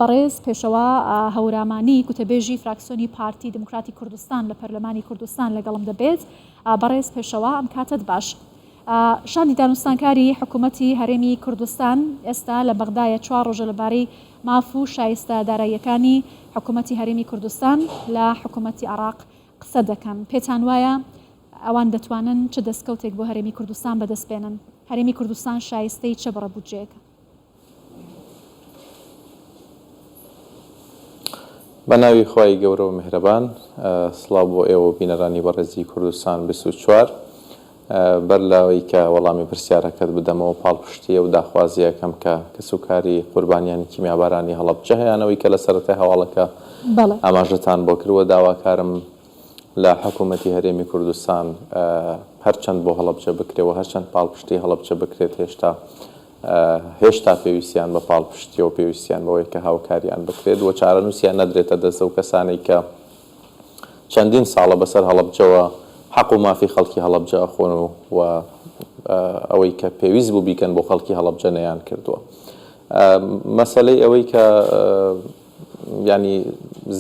بەڕێز پێشەوا هەورامانی گوتەبێژی فراکسیۆنی پارتی دیموکراتی کوردستان لە پەرلەمانی کوردستان لەگەڵم دەبێت. بەڕێز پێشەوا ئەم کاتەت باش. شاندی دانوستانکاری حکوومەتی هەرێمی کوردستان ئێستا لە بەغدایە چوار ڕۆژە لەبارەی ماف و شایستە داراییەکانی حکوومەتی هەرێمی کوردستان لە حکوومەتی عێراق قسە دەکەن. پێتان وایە ئەوان دەتوانن چ دەستکەوتێک بۆ هەرێمی کوردستان بەدەست بێنن؟ هەرێمی کوردستان شایستەی چ بڕە بودجەیەکە؟ بە ناوی خوای گەورە و میهرەبان سڵاو بۆ ئێوە و بینەرانی بەڕێزی کوردستان 24 بەر لەوەی کە وەڵامی پرسیارەکەت بدەمەوە پاڵپشتی ئەو داخوازییەکەم کە کەسوکاری قوربانیانی کیمیابارانی هەڵەبجە هەیانەوەی کە لە سەرەتای هەواڵەکە بەڵێ. ئاماژەتان بۆ کرد و داواکارم لە حکوومەتی هەرێمی کوردستان هەرچەند بۆ هەڵەبجە بکرێ و هەرچەند پاڵپشتی هەڵەبجە بکرێت هێشتا هێشتا پێویستیان بە پاڵپشتیە و پێویستیان بەوەیە کە هاوکاریان بکرێت و چارەنووسیان نەدرێتە دەست ئەو کەسانەی کە چەندین ساڵە بەسەر هەڵەبجەوە حەق و مافی خەڵکی هەڵەبجە ئەخۆن و و ئەوەی کە پێویست بوو بیکەن بۆ خەڵکی هەڵەبجە نەیان کردووە. مەسەلەی ئەوەی کە یانی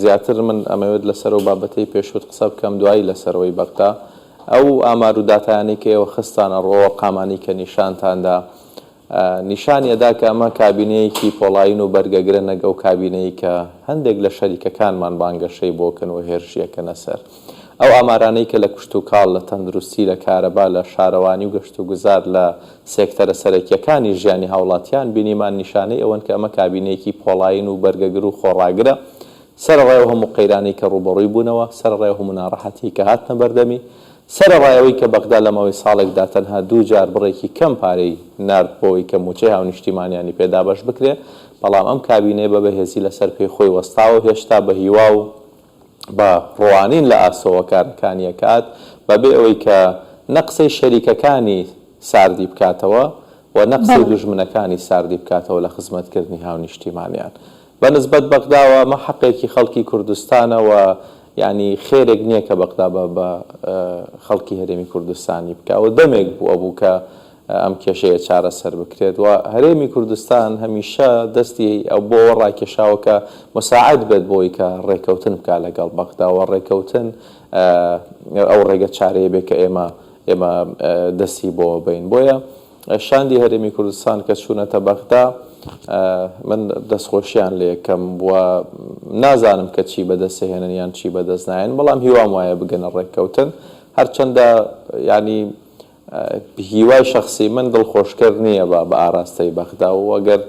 زیاتر من ئەمەوێت لەسەر ئەو بابەتەی پێشووت قسە بکەم دوایی لەسەرەوەی بەغدا ئەو ئامار و داتایانەی کە ئێوە خستانە ڕوو ئەو ئەرقامانەی کە نیشانتان دا نیشانی ئەدا کە ئەمە کابینەیەکی پۆڵایین و بەرگەگرە نەک ئەو کابینەی کە هەندێک لە شەریکەکانمان بانگەشەی بۆ کەن و هێرشی ئەکەنە سەر. ئەو ئامارانەی کە لە کشتوکاڵ، لە تەندروستی، لە کارەبا، لە شارەوانی و گەشتوگوزار، لە سێکتەرە سەرەکییەکانی ژیانی هاوڵاتیان بینیمان نیشانەی ئەوەن کە ئەمە کابینەیەکی پۆڵایین و بەرگەگر و خۆڕاگرە سەرەڕای ئەو هەموو قەیرانەی کە ڕووبەڕووی بوونەوە، سەرەڕای ئەو هەموو ناڕەحەتییەی کە هاتنە بەردەمی، سەرەڕای ئەوەی کە بەغدا لە ماوەی ساڵێکدا تەنها دوو جار بڕێکی کەم پارەی نارد بۆ ئەوەی کە مووچەی هاونیشتیمانیانی پێ دابەش بکرێ، بەڵام ئەم کابینەیە بە بەهێزی لەسەر پێی خۆی وەستاوە و هێشتا بە هیوا و بە ڕوانین لە ئاسۆوە کارەکانی ئەکات، بەبێ ئەوەی کە نە قسەی شەریکەکانی ساردی بکاتەوە و نە قسەی بەڵێ. دوژمنەکانی ساردی بکاتەوە لە خزمەتکردنی هاونیشتیمانیان. بە نسبەت بەغداوە ئەمە حەقێکی خەڵکی کوردستانە و یانی خێرێک نییە کە بەغدا بە بە خەڵکی هەرێمی کوردستانی بکا و دەمێک بوو ئەبوو کە ئەم کێشەیە چارەسەر بکرێت و هەرێمی کوردستان هەمیشە دەستی ئەو بۆ ئەوە ڕاکێشاوە کە مساعد بێت بۆی کە ڕێکەوتن بکا لەگەڵ بەغدا و ڕێکەوتن ئەو ڕێگە چارەیە بێ کە ئێمە ئێمە دەستی بۆ بەین بۆیە شاندی هەرێمی کوردستان کە چوونەتە بەغدا من دەستخۆشیان لێکەم و نازانم کە چی بەدەستهێنن یان چی بەدەست نایەن بەڵام هیوام وایە بگەنە ڕێککەوتن هەرچەندە ینی هیوای شەخسی من دڵخۆشکەر نییە بە بە ئاراستەی بەغدا و ئەگەر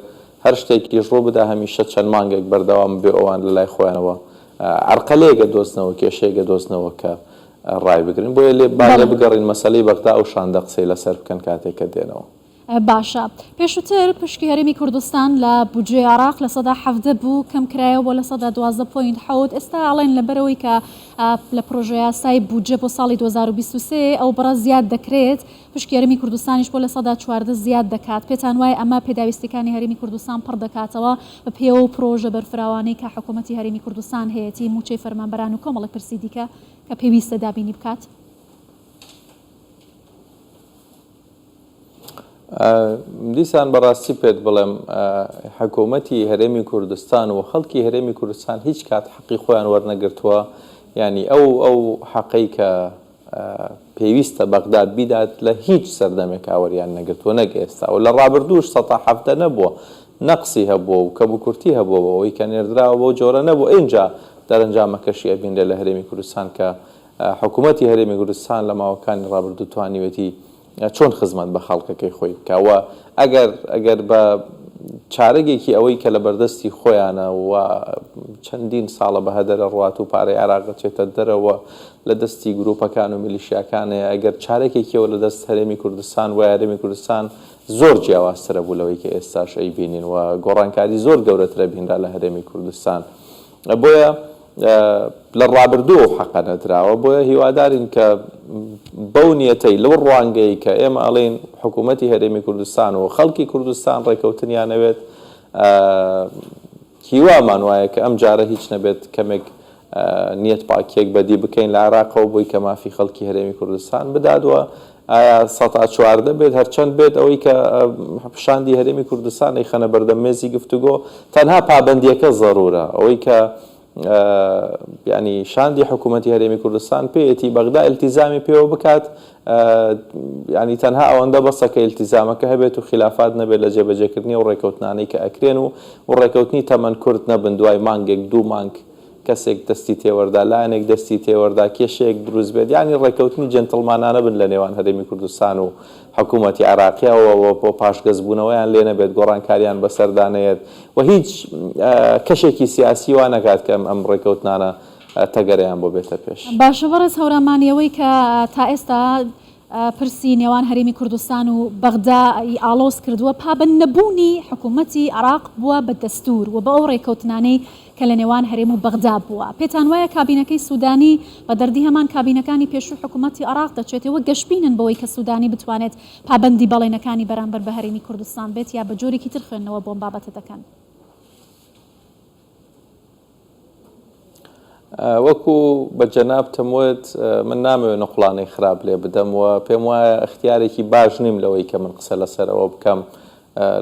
هەر شتێکیش ڕووبدا هەمیشە چەند مانگێک بەردەوام بێ ئەوان لە لای خۆیانەوە عەرقەلەیەک ئەدۆزنەوە کێشەیەک ئەدۆزنەوە کە ڕایبگرن بۆیە لێ با لێ بەڵێ. بگەڕین مەسەلەی بەغدا ئەو شاندە قسەی لەسەر بکەن کاتێک کە دێنەوە. باشە پێشووتر پشکی هەرێمی کوردستان لە بودجەی عێراق 17% بوو کەم کرایەوە بۆ 12.7% ئێستا ئەڵێن لەبەرئەوەی کە لە پرۆژەیاسای بودجە بۆ ساڵی 2023 ئەو بڕە زیاد دەکرێت پشکی هەرێمی کوردستانیش بۆ 14% زیاد دەکات پێتان وایە ئەمە پێداویستیەکانی هەرێمی کوردستان پڕ دەکاتەوە بە پێی ئەو پرۆژە بەرفراوانەی کە حکوومەتی هەرێمی کوردستان هەیەتی مووچەی فەرمانبەران و کۆمەڵێک پرسی دیکە کە پێویستە دابینی بکات؟ دیسان بەڕاستی پێت بڵێم حکوومەتی هەرێمی کوردستان و خەڵکی هەرێمی کوردستان هیچ کات حەقی خۆیان وەرنەگرتووە یعنی ئەو ئەو حەقەی کە پێویستە بەغدا بیدات لە هیچ سەردەمێکا وەریان نەگرتووە نەک ئێستا و لە ڕابردووش سەتا 17 نەبووە نەقسی هەبووە و کەموکورتی هەبووە بۆ ئەوەی کە نێردراوە بەو جۆرە نەبوو ئینجا دەرەنجامەکەشی ئەبینرێ لە هەرێمی کوردستان کە حکوومەتی هەرێمی کوردستان لە ماوەکانی ڕابردوو توانیوێتی چۆن خزمەت بە خەڵکەکەی خۆی بکا و ئەگەر ئەگەر بە چارەگێکی ئەوەی کە لە بەردەستی خۆیانە و چەندین ساڵە بە هەدەر ئەڕوات و پارەی عێراق ئەچێتە دەرەوە لە دەستی گروپەکان و میلیشیاکانەیە ئەگەر چارەکێکیەوە لە دەست هەرێمی کوردستان وایە هەرێمی کوردستان زۆر جیاوازترە بوو لەوەی کە ئێستاش ئەیبینین و گۆڕانکاری زۆر گەورەترە بینرا لە هەرێمی کوردستان بۆیە لە ڕابردوو ئەو حەقە نەدراوە، بۆیە هیوادارین کە بەو نیەتەی لەو ڕوانگەی کە ئێمە ئەڵێین حکوومەتی هەرێمی کوردستان و خەڵکی کوردستان ڕێکەوتنیان ئەوێت، هیوامان وایە کە ئەم جارە هیچ نەبێت کەمێک. نیەت پاکیەک بەدی بکەین لە عێراقەوە بۆی کە مافی خەڵکی هەرێمی کوردستان بدات و ئایا سەتا 14 بێت هەرچەند بێت ئەوەی کە شاندی هەرێمی کوردستان ئەیخەنە بەردەم مێزی گفتوگۆ تەنها پابەندیەکە زەرورە ئەوەی کە یانی شاندی حکوومەتی هەرێمی کوردستان پێیەتی بەغدا ئیلتیزامی پێوە بکات یانی تەنها ئەوەندە بەسە کە ئیلتیزامەکە هەبێت و خیلافات نەبێت لە جێبەجێکردنی ئەو ڕێکەوتنانەی کە ئەکرێن و و ڕێکەوتنی تەمەن کورت نەبن دوای مانگێک دوو مانگ کەسێک دەستی تێوەردا لایەنێک دەستی تێوەردا کێشەیەک دروست بێت یانی ڕێکەوتنی جێنتڵمانانە بن لە نێوان هەرێمی کوردستان و حکوومەتی عێراقیەوە و پاشگەزبوونەوەیان لێ نەبێت گۆڕانکاریان بەسەردا نەیەت و هیچ کەشێکی سیاسی وا نەکات کە ئەم ڕێکەوتنانە تەگەرەیان بۆ بێتە پێش. باشە بەڕێز هەورامانی ئەوەی کە تا ئێستا پرسی نێوان هەرێمی کوردستان و بەغدا ی ئاڵۆز کردووە پابەند نەبوونی حکوومەتی عێراق بووە بە دەستوور و بە ئەو ڕێکەوتنانەی کە لە نێوان هەرێم و بەغدا بووە. پێتان وایە کابینەکەی سوودانی بە دەردی هەمان کابینەکانی پێشووی حکوومەتی عێراق دەچێت؟ ئێوە گەشبینن بەوەی کە سوودانی بتوانێت پابەندی بەڵێنەکانی بەرامبەر بە هەرێمی کوردستان بێت یا بە جۆرێکی تر خوێندنەوە بۆ ئەم بابەتە دەکەن؟ وەکو بە جەنابتم وت من نامەوێت نوقڵانەی خراپ لێ بدەم و پێم وایە ئیختیارێکی باش نیم لەوەی کە من قسە لەسەر ئەوە بکەم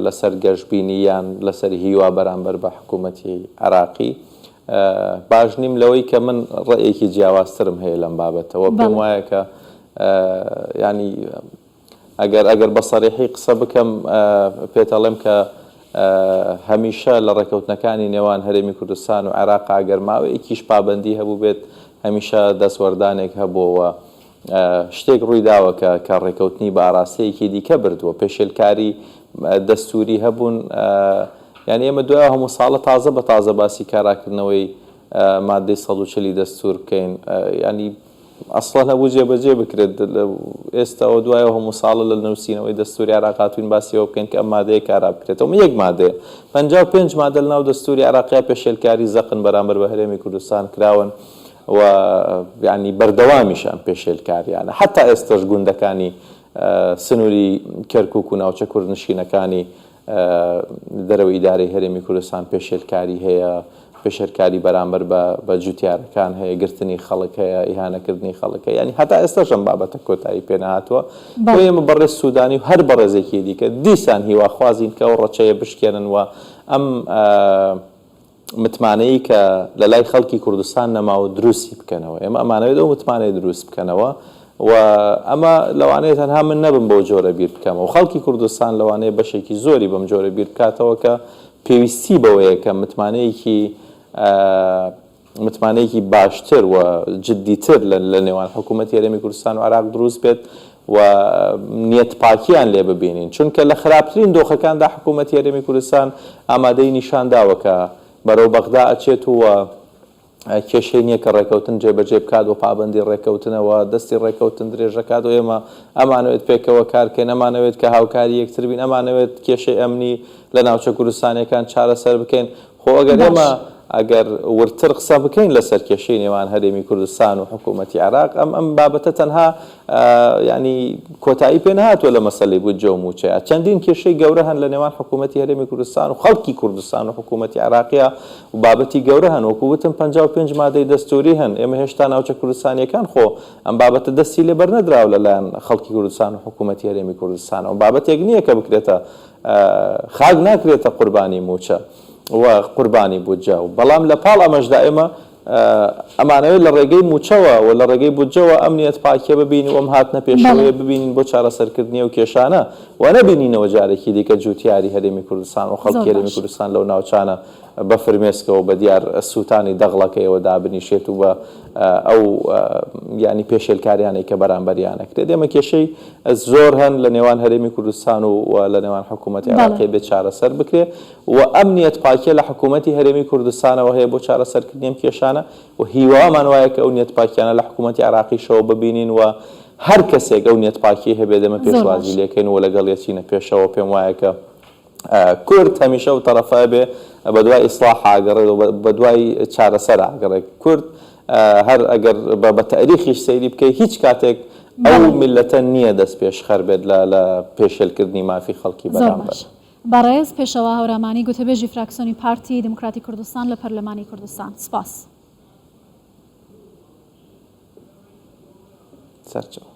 لەسەر گەشبینی یان لەسەر هیوا بەرامبەر بە حکوومەتی عێراقی باش نیم لەوەی کە من ڕێیەکی جیاوازترم هەیە لەم بابەتەوە پێم وایە کە ینی ئەگەر ئەگەر بە سەریحی قسە بکەم پێت ئەڵێم کە هەمیشە لە ڕێکەوتنەکانی نێوان هەرێمی کوردستان و عێراق ئەگەر ماوەیەکیش پابەندی هەبووبێت هەمیشە دەستوەردانێک هەبووە و شتێک ڕووی داوە کە کە ڕێکەوتنی بە ئاراستەیەکی دیکە بردووە پێشێلکاری دەستووری هەبوون یانی ئێمە دوای هەموو ساڵە تازە بە تازە باسی کاراکردنەوەی مادەی 140 دەستور بکەین ینی ئەسڵەن هەبوو جێبەجێ بکرێت ئێستاوە دوای ئەو هەموو ساڵە لە نووسینەوەی دەستوری عێراق هاتووین باسی ئەوە بکەین کە ئەم مادەیە کارا بکرێتەوە ئەمە یەک مادەیە 55 مادە لەناو دەستوری عێراقیا پێشێلکاری زەقن بەرامبەر بە هەرێمی کوردستان کراون و یعنی بەردەوامیش ئەم پێشێلکاریانە حتا ئێستەش گوندەکانی سنووری کەرکوک و ناوچە کوردنشینەکانی دەرەوەی ئیدارەی هەرێمی کوردستان پێشێلکاری هەیە، پێشێلکاری بەرامبەر بە بە جوتیارەکان هەیە، گرتنی خەڵک هەیە، ئیهانەکردنی خەڵک هەیە، یانی هەتا ئێستاش ئەم بابەتە کۆتایی پێ نەهاتووە. بۆیە ئێمە بەڕێز سوودانی و هەر بەڕێزێکی دیکە دیسان هیواخوازین کە ئەو ڕەچەیە بشکێنن و ئەم متمانەیەی کە لە لای خەڵکی کوردستان نەماوە دروستی بکەنەوە. ئێمە ئەمانەوێت ئەو متمانەیە دروست بکەنەوە و ئەمە لەوانەیە تەنها من نەبم بەو جۆرە بیر بکەمەوە. خەڵکی کوردستان لەوانەیە بەشێکی زۆری بەم جۆرە بیر بکاتەوە کە پێویستی بەوەیە کە متمانەیەکی متمانەیەکی باشتر و جدیتر لە نێوان حکوومەتی هەرێمی کوردستان و عێراق دروست بێت و نیەت پاکیان لێ ببینین چونکە لە خراپترین دۆخەکاندا حکوومەتی هەرێمی کوردستان ئامادەیی نیشان داوە کە بەرەو بەغدا ئەچێت و کێشەی نییە کە ڕێکەوتن جێبەجێ بکات و پابەندی ڕێکەوتنە و دەستی ڕێکەوتن درێژ دەکات و ئێمە ئەمانەوێت پێکەوە کار بکەین ئەمانەوێت کە هاوکاری یەکتر بین ئەمانەوێت کێشەی ئەمنی لە ناوچە کوردستانیەکان چارەسەر بکەین خۆ ئەگەر ئێمە ئەگەر وردتر قسە بکەین لەسەر کێشەی نێوان هەرێمی کوردستان و حکوومەتی عێراق ئەم ئەم بابەتە تەنها یانی کۆتایی پێ نەهاتووە لە مەسەلەی بودجە و مووچەیە چەندین کێشەی گەورە هەن لە نێوان حکوومەتی هەرێمی کوردستان و خەڵکی کوردستان و حکوومەتی عێراقیا و بابەتی گەورە هەن وەکو وتم 55 مادەی دەستووری هەن ئێمە هێشتا ناوچە کوردستانیەکان خۆ ئەم بابەتە دەستی لێ بەرنەدراوە لەلایەن خەڵکی کوردستان و حکوومەتی هەرێمی کوردستانەوە بابەتێک نییە کە بکرێتە خاک ناکرێتە قوربانی مووچە و قوربانی بودجە و بەڵام لە پاڵ ئەمەشدا ئێمە ئەمانەوێت لە ڕێگەی مووچەوە و لە ڕێگەی بودجەوە ئەم نیەت پاکیە ببینین و ئەم هاتنە پێشەوەیە ببینین بۆ چارەسەرکردنی ئەو کێشانە و نەبینینەوە جارێکی دیکە جووتیاری هەرێمی کوردستان و خەڵکی هەرێمی کوردستان لەو ناوچانە بە فرمێسکەوە بە دیار سووتانی دەغڵەکەیەوە دابنیشێت و بە ئەو یانی پێشێلکاریانەی کە بەرامبەریان ئەکرێت. ئێمە کێشەی زۆر هەن لە نێوان هەرێمی کوردستان و لە نێوان حکوومەتی عێراقی بێ چارەسەر بکرێ و ئەم نیەت پاکیە لە حکوومەتی هەرێمی کوردستانەوە هەیە بۆ چارەسەرکردنی ئەم کێشانە و هیوامان وایە کە ئەو نیەت پاکیانە لە حکوومەتی عێراقیشەوە ببینین و هەر کەسێک ئەو نیەت پاکیەی هەبێت ئێمە پێشوازی لێکەین و لەگەڵی ئەچینە پێشەوە پێم وایە کە کورد هەمیشە ئەو تەڕەفە ئەبێ بەدوای ئیسڵاحا ئەگەڕێت و بەدوای چارەسەرا ئەگەڕێت. کورد هەر ئەگەر بە تەئریخیش سەیری بکەی هیچ کاتێک ئەو میللەتە نییە دەستپێشخەر بێت لە لە پێشێلکردنی مافی خەڵکی زۆر بەرامبەر. باش. بەڕێز پێشەوا هەورامانی گوتەبێژی فراکسیۆنی پارتی دیموکراتی کوردستان لە پەرلەمانی کوردستان. سپاس. سەرچاوە.